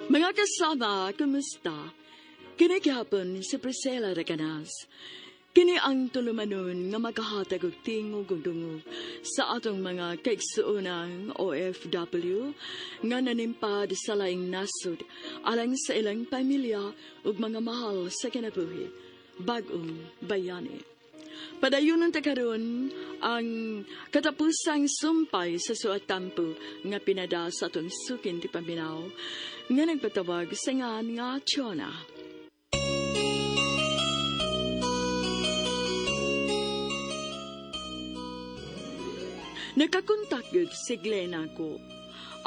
Mga kasama, kumusta? Kini gihapon si Priscilla Recanas. Kini ang tulumanon nga maghahatag og tingog ug dungog sa atong mga kaigsuonang OFW nga nanimpad sa laing nasod alang sa ilang pamilya ug mga mahal sa kinabuhi. Bag-ong bayani. Padayonon ta karon ang katapusang sumpay sa Suat Tampo nga pinada sa atong sukin ti paminaw nga nagpatawag sa ngan nga Chona. Nakakontak gyud si Glenn ako.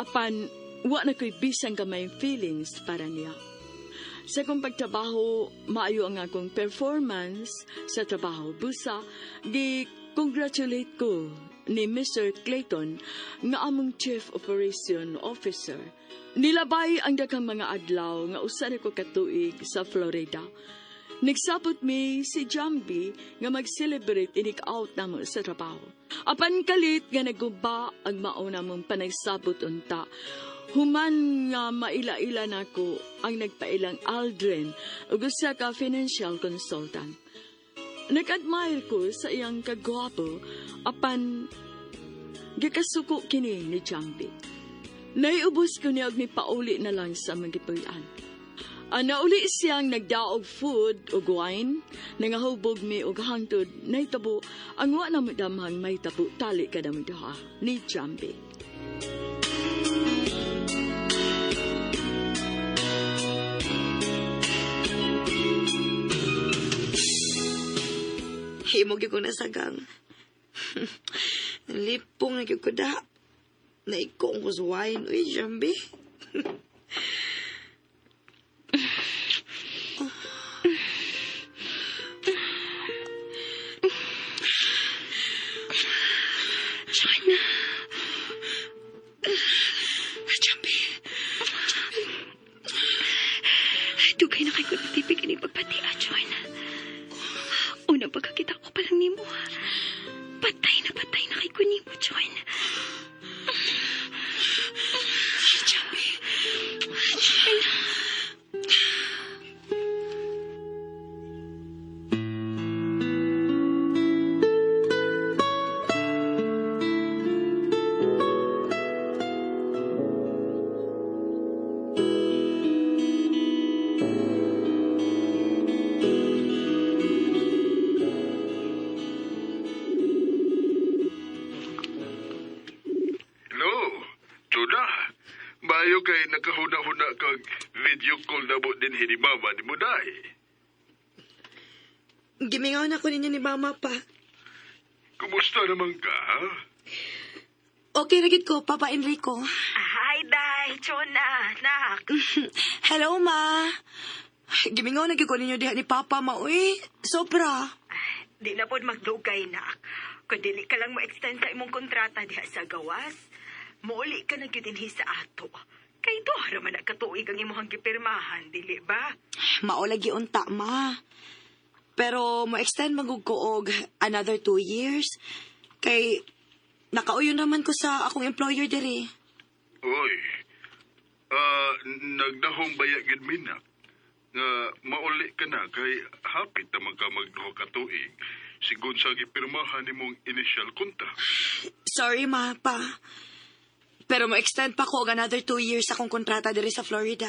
Apan, wa na ko'y bisang gamay feelings para niya. Sa akong pagtrabaho, maayo ang akong performance sa trabaho. Busa, gi-congratulate ko ni Mr. Clayton nga among Chief Operation Officer. Nilabay ang daghang mga adlaw nga usa na ko katuig sa Florida. Nagsabot mi si Jambi nga mag-celebrate inig out namo sa trabaho. Apan kalit nga naguba ang mauna mong panagsabot unta. Human nga maila-ila nako ang nagpailang Aldrin ug usa ka financial consultant. Nag-admire ko sa iyang kagwapo apan gikasuko kini ni Jambi. Naiubos ko niya og nipauli na lang sa among gipuy-an. Nauli siyang nagdaog food ug wine, nangahubog mi og hangtod nahitabo ang wa na mo damhang mahitabo tali kada mo duha ni Jambi. Himo gyud ko nasagang. Lipong na gyud ko da. Naikong ko sa wine, uy, Jambi. John. Jambi. Dugay na kay ko nagtipig ini pagpati, John. Unang pagkakita ko pa lang nimo. Patay na kay ko nimo, John. Jambi. John. Hello, Tuna. Maayo kay nakahuna-huna kag video call na mo din ni Mama ni Muday. Gimingaw na ko ninyo ni Mama pa. Kumusta naman ka, ha? Okay ra gid ko, Papa Enrico. Hi, Day. Chona, nak. Hello, Ma. Gimingaw na gyud ko ninyo diha ni Papa, ma. Uy, sobra. Di na pod magdugay, nak. Kung dili ka lang mo-extend sa imong kontrata diha sa gawas, muuli ka na gyud dinhi sa ato. Kay duha ra man na katuig ang imong gipirmahan, dili ba? Mao lagi unta, ma. Pero mo-extend man gud ko og another 2 years. Kay nakauyon naman ko sa akong employer diri. Oy, nagdahong baya gid mi na. Nga mauli ka na kay hapit naman ka magduha ka tuig. Sigon sa gipirmahan nimong initial contract. Sorry, ma, pa. Pero mo-extend pa ko og another 2 years akong kontrata diri sa Florida.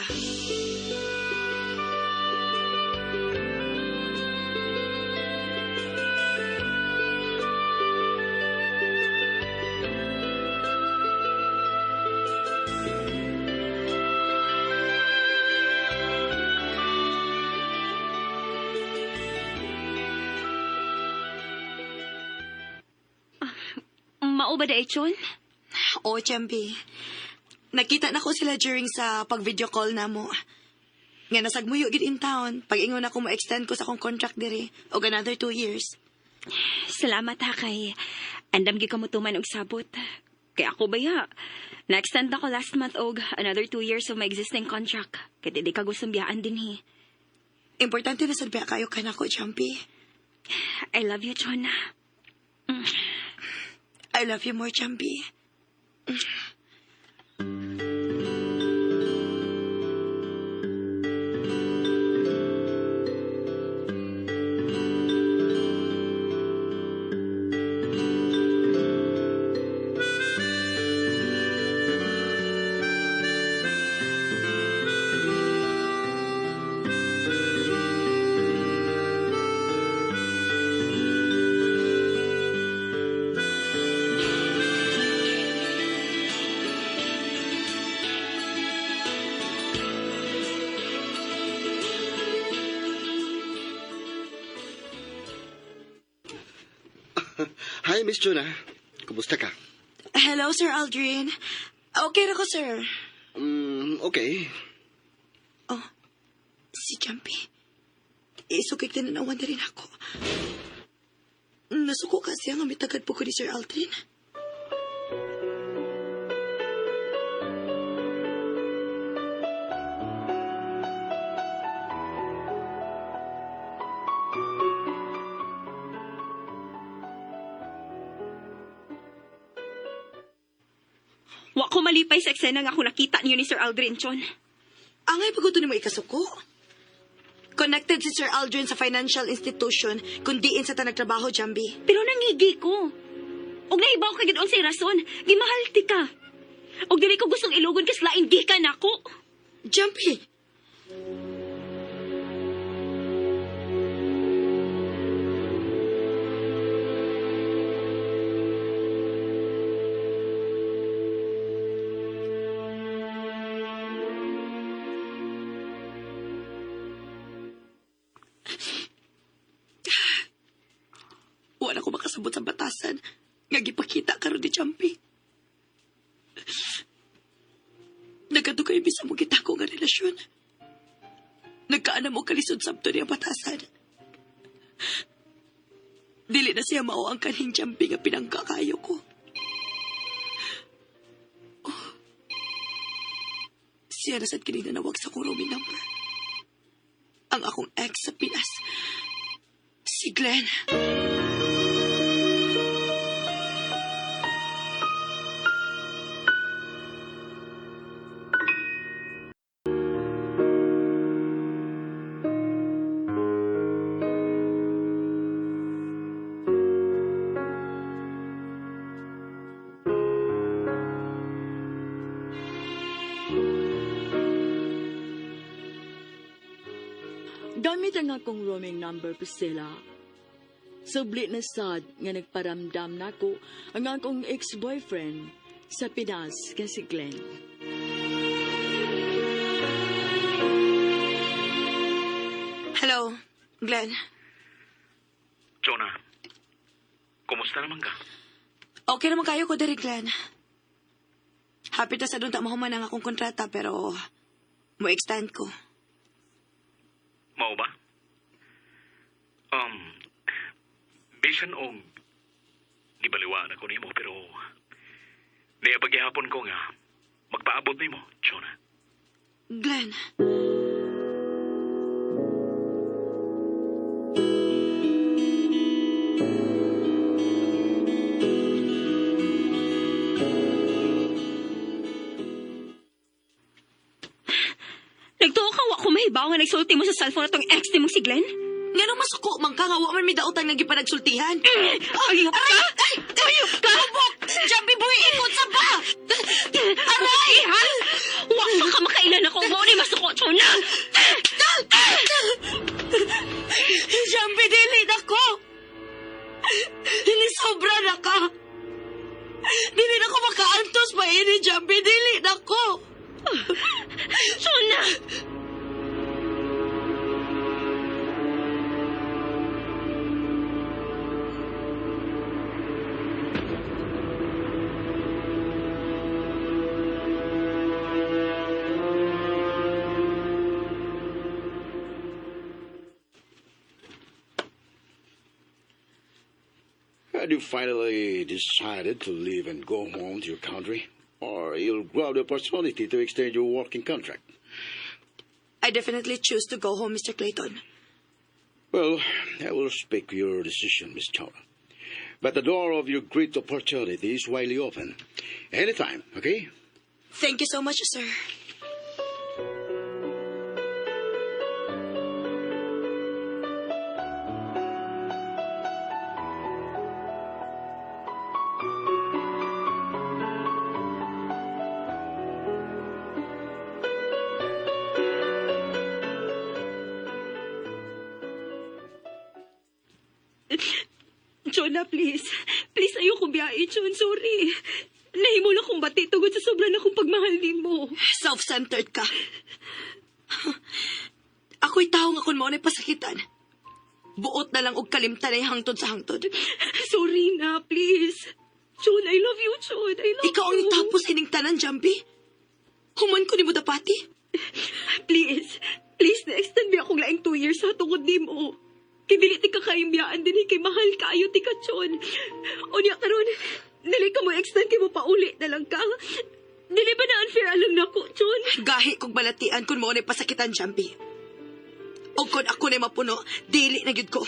Mao ba da, John? O, Champi. Nakita na ko sila during sa pag-video call na mo. Nga nasagmuyo gid in town. Pag ingon ako mo-extend ko sa akong contract diri og another 2 years. Salamat ha kay andam gyud ka mo tuman og sabot. Kay ako baya? Na-extend ako last month og another 2 years of my existing contract. Kay di ka gustong biyaan dinhi. Importante na sad ba kayo kanako, Champi. I love you, Chona. I love you more, Champi. Hi, Miss Jonah. Kumusta ka? Hello, Sir Aldrin. Okay ra ko, sir. Okay. Oh, si Jumpy. Isukik din na na rin ako. Nasuko kasi ang amitagad po ko ni Sir Aldrin. Wa ko malipay sa eksena nga ako nakita niyo ni Sir Aldrin, Chon. Angay paguto ni mo ikasuko. Connected si Sir Aldrin sa financial institution kung diin sa tanagtrabaho, Jambi. Pero nangigi ko. Og nahibaw ka gid unsay rason, gimahal ti ka. Og dili ko gustong ilugon kas lain gikan nako. Jumpy! Wala ko makasabot sa batasan nga gipakita karon ni Jumpy. Nagkadugay bisa mo kita ko nga relasyon. Nagkaanam mo kalisod sabto niya batasan. Dili na siya mao ang kanhing Jumpy nga pinangkakayo ko. Oh. Siya na sad kini nanawag sa akong roaming number. Ang akong ex sa Pinas. Si Glenn. Gamit ang akong roaming number, Priscilla. Subli na sad nga nagparamdam nako ang akong ex-boyfriend sa Pinas nga si Glenn. Hello, Glenn. Jonah, kumusta naman ka? Okay naman kayo ko diri, Glenn. Happy ta sa doon ta mahuman ang akong kontrata pero mo extend ko. Mao ba? Bisan og gibaliwaan ako nimo pero niya paghihapon ko nga magpaabot nimo, Jonah. Glenn. Nagtuo ka wa ko mahibaw nga nagsulti mo sa cellphone atong ex nimo si Glenn? Nganong masuko man ka nga wa man mi dautan nga gipanagsultihan. Ayop ka! Ay! Ayop ka! Bubok! Jumpy boy, ikot sa ba! Aray! Ha? Wa pa ka makailan ako. Mao ni masuko, Chona! Jumpy, dili na ko! Dili sobra na ka! Dili na ko makaantos pa ini, Jumpy. Dili na ko! Chona! Had you finally decided to leave and go home to your country? Or you'll grab the opportunity to extend your working contract? I definitely choose to go home, Mr. Clayton. Well, I will respect your decision, Miss Chowra. But the door of your great opportunity is widely open. Anytime, okay? Thank you so much, sir. Jonah, please. Please, ayoko biyahe, John. Sorry. Nahimo na kong bati tungod sa sobra na kong pagmahal nimo. Self-centered ka. Ako'y tao nga kung mao na'y pasakitan. Buot na lang og kalimtan ay hangtod sa hangtod. Sorry na, please. Chon, I love you, Chon. I love Ikaw ang you. itapos ining tanan, Jambi. Human ko ni mo dapati. Please, please, na-extend mi akong laing 2 years sa tungod nimo. Kay dili ti ka kayong biyaan din kay mahal kaayo ti ka, Chon. Unya karon, dili ka mo extend kay mo pauli na lang ka. Dili ba na unfair alam nako, Chon? Gahi kog balatian kung mao na pasakitan, Jambi. O kung ako na mapuno, dili na gyud ko.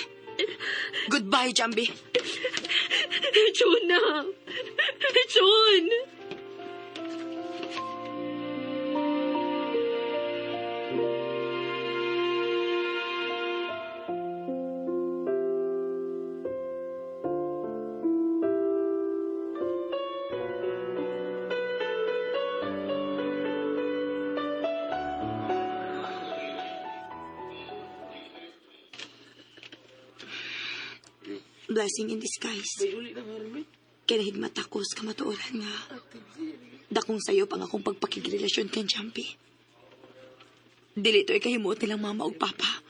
Goodbye, Jambi. Chon na. Chon! Blessing in disguise. Kaya nahigmat ako sa kamatuoran nga. Dakong sayo pang akong pagpakigrelasyon kay Jambi. Dili to ikahimuot nilang mama ug papa.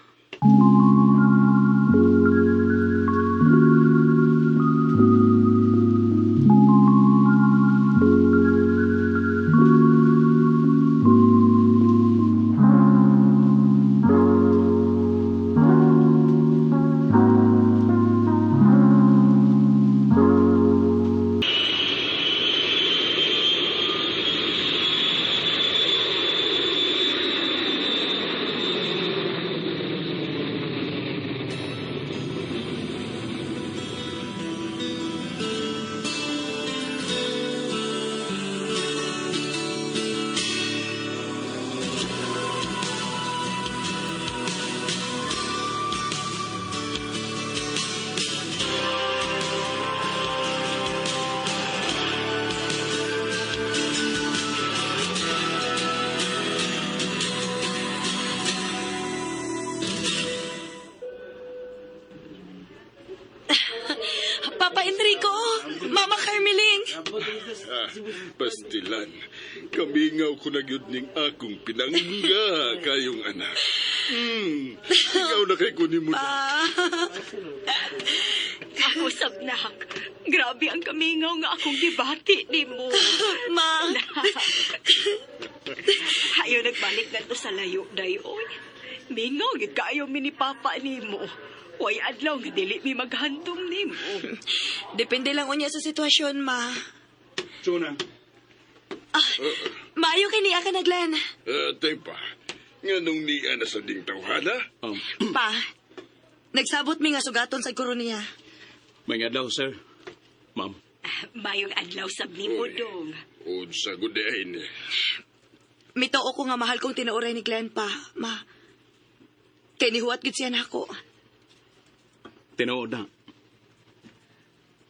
Papa Enrico! Mama Carmeling! Ah, pastilan, kamingaw ko na gyud ning akong pinangga kayong anak. Ikaw na kay kunin mo na. Ako sabnak. Grabe ang kamingaw nga akong gibati nimo. Ma! Ayaw nagbalik na to sa layo dayoy. Mingaw gid kaayo mi ni papa nimo. Way adlaw nga dili mi maghandom nimo. Depende lang unya sa sitwasyon, ma. Chona. Maayo kay niya ka na, Glenn. Tepa, nga nung niya na sa ding tawhana? Pa, nagsabot mi nga sugaton sa koroniya. May adlaw, sir. Ma'am. Mayong adlaw sab nimo dong. Unsa gud ay ni. Mitoo ko nga mahal kong tinuoray ni Glenn pa, ma. Kay nihuwat gid siya nako. Tinuod na.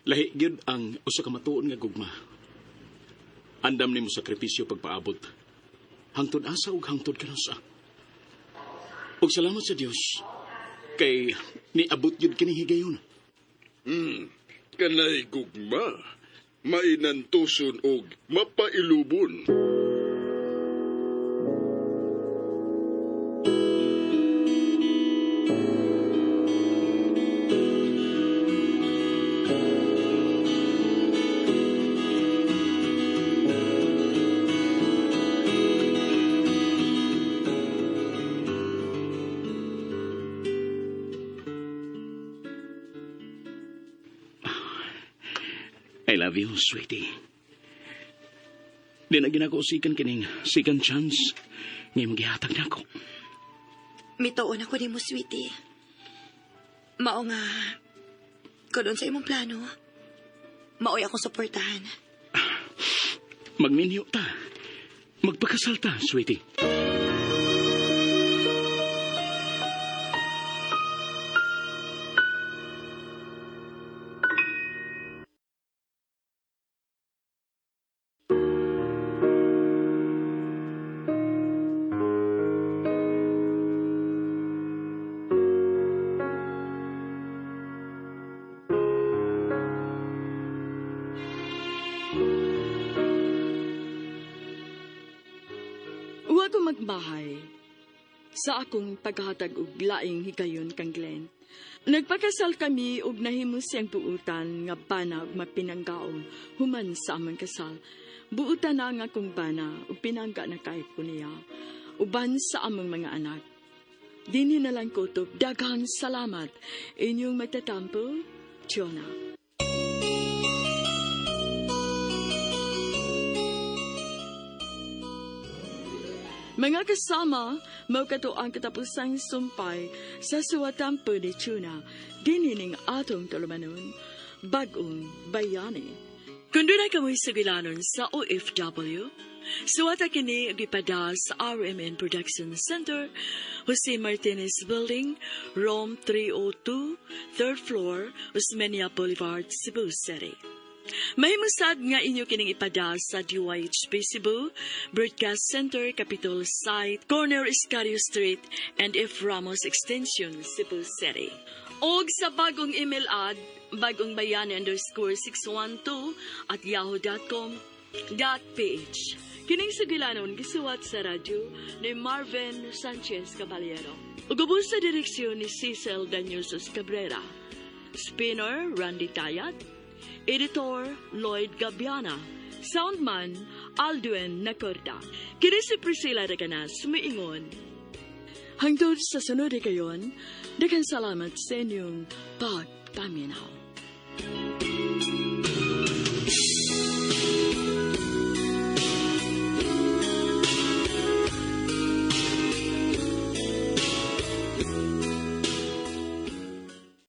Lahi gyud ang usa ka matuon nga gugma. Andam nimo sakripisyo pagpaabot. Hangtod asa ug hangtod kanus-a. Ug salamat sa Dios kay niabot gyud kini higayon. Kanay gugma, mainantuson og mapailubon. I love you, sweetie. Di na ginako sikan kining second chance nga imong gihatag nako. Mituon ako nimo, sweetie. Mao nga, kung sa imong plano, maoy akong suportahan. Magminyo ta. Magpakasal ta, sweetie. Wa ko magmahay. sa akong paghatag og laing higayon kang Glenn. Nagpakasal kami og nahimo siyang buutan nga bana ug mapinanggaon human sa among kasal. Buutan na ang akong bana ug pinangga na kahit ko niya. Uban sa among mga anak. Dinhi na lang kutob, daghang salamat. Inyong magtatampo, Jonah. Mga kasama, mao kato ang katapusang sumpay sa suwatampo ni Tuna, dinining atong tulumanon, bagong bayani. Kung doon ay kamoy sugilanon sa OFW, suwata kini og ipada sa RMN Production Center, Jose Martinez Building, Room 302, 3rd floor, Osmeña Boulevard, Cebu City. Mahimusad nga inyo kining ipada sa DYHP Cebu, Broadcast Center, Capitol Site, Corner Escario Street, and F. Ramos Extension, Cebu City. Og sa bagong email ad, bagongbayani_612@yahoo.com.ph. Kining sugilanon gisuwat sa radyo ni Marvin Sanchez Caballero. Ug ubos sa direksyon ni Cecil Danyusos Cabrera. Spinner Randy Tayat. Editor Lloyd Gabiana. Soundman Aldwin Nacorda. Kini si Priscilla Reganas, miingon. Hangtod sa sunod kayon, daghang salamat sa inyong pagpaminaw.